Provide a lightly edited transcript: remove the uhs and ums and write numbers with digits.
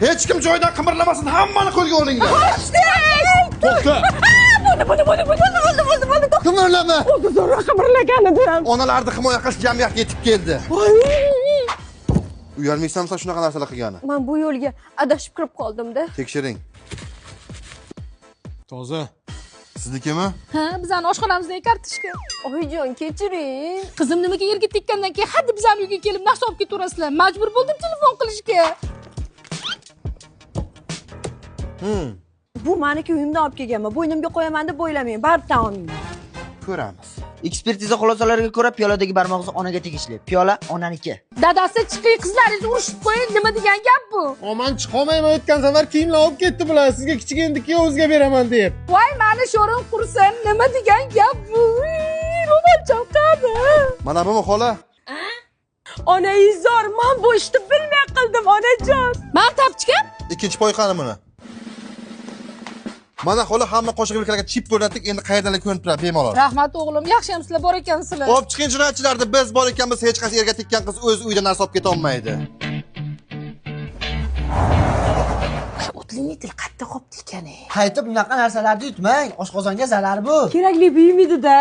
Hech kim joyidan qimirlamasin, hammani qo'lga olinglar. To'xta. Bo'ldi. Qimirlama. O'zi zo'rg'a qimirlagan edim. Onalarni himoya qilish jamiyatga yetib keldi. Uyalmaysanmi sen shunaqa narsalar qilgani? Men bu yo'lga adashib kirib qoldim-da. Tekshiring. Toza. Siznikimi? Ha, bizani oshxonamizdagi kartoshka. Oyijon, kechiring. Qizim nimaga yerga tekkandan keyin haddi bizani uyga kelib narsa olib ketaverasizlar. Majbur bo'ldim telefon qilishga. Bu meniki uyimdan olib kelganman. Bo'ynimga qo'yaman deb o'ylamang. Baribir olmayman. Ko'ramiz. Ekspertiza xulosalariga ko'ra piyoladagi barmoq izi onaga tegishli. Piyola onaniki. Dadasi chiqing, qizlaringizni urushib qo'ying, nima degan gap bu? Aman chiqolmayman, o'tgan safar kiyimlar olib ketdi bular. Sizga kichik endi kuyovingizga beraman deb. Voy, mani sho'rim qursin, nima degan gap bu? Ro'molcham qani? Mana bumi xola? Onaizor, men bu ishni bilmay qildim, onajon. Men tapchikam? Ikkinchi poy qani buni? Mana xola, hamma qo'shig'i bilkalarga chip o'rnatdik, endi qayerdalar ko'rinib turadi bemalol. Rahmat o'g'lim, yaxshi ham sizlar bor ekansizlar. Olib chiqing jinoyatchilarni, biz bor ekanmiz, hech qaysi erga tekkan qiz o'z uyida narsa olib keta olmaydi. Удлинитель qayerda qolibdi ekan? Qaytib bunaqa narsalarni yutmang, oshqozonga zarar bu. Kerakli buyum edi-da.